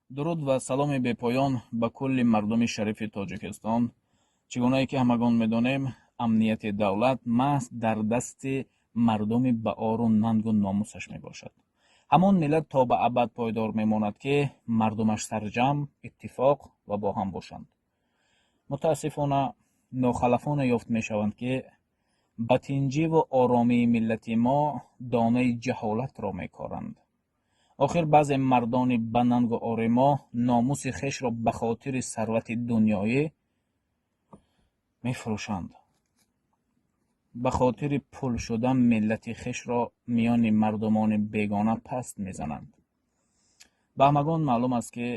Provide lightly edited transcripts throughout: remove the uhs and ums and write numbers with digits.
Дуруд ва саломи бепоён ба кулли мардуми шарифи Тоҷикистон. Чӣ гунае ки ҳамагон медонем, амнияти давлат маҳз дар дасти мардуми ба ору нангу номусаш мебошад. Ҳамон миллат то ба абад пойдор мемонад, ки мардумаш сарҷамъ, иттифоқ ва бо ҳам бошанд. Мутаассифона, нохалафоне ёфт мешаванд, ки ба тинҷиву оромии миллати мо донаи ҷаҳолатро мекоранд. Охир баъзе мардони ба нангу ори мо номуси хешро ба хотири сарвати дунёӣ мефурӯшанд. Ба хотири пул шудан миллати хешро миёни мардумони бегона паст мезананд. Ба ҳамагон маълум аст, ки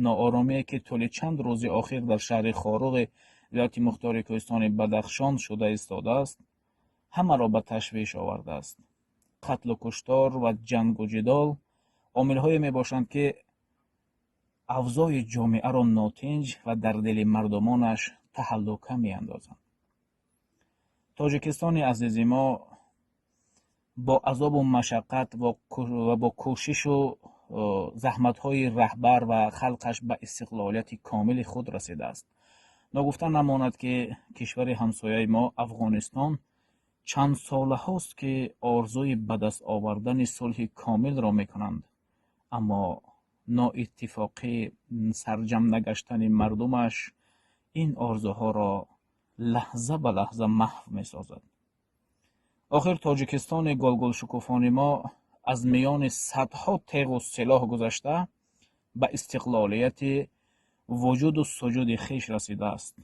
нооромие, ки тӯли чанд рӯзи охир дар шаҳри Хоруғи вилояти мухтори кӯҳистони Бадахшон шуда истодааст, ҳамаро ба ташвиш овардааст. Қатлу куштор ва ҷангу ҷидол омилҳое мебошанд, ки авзои ҷомеаро нотинҷ ва дар дили мардумонаш таҳаллука меандозанд. Тоҷикистони азизи мо бо азобу машаққат ва бо кӯшишу заҳматҳои раҳбар ва халқаш ба истиқлолияти комили худ расидааст. Ногуфта намонад, ки кишвари ҳамсояи мо, Афғонистон, чанд солаҳост, ки орзуи ба даст овардани сулҳи комилро мекунанд, аммо ноиттифоқӣ, сарҷамъ нагаштани мардумаш ин орзуҳоро лаҳза ба лаҳза маҳв месозад. Охир Тоҷикистони гулгулшукуфони мо аз миёни садҳо теғу силоҳ гузашта, ба истиқлолияти вуҷуду суҷуди хеш расидааст.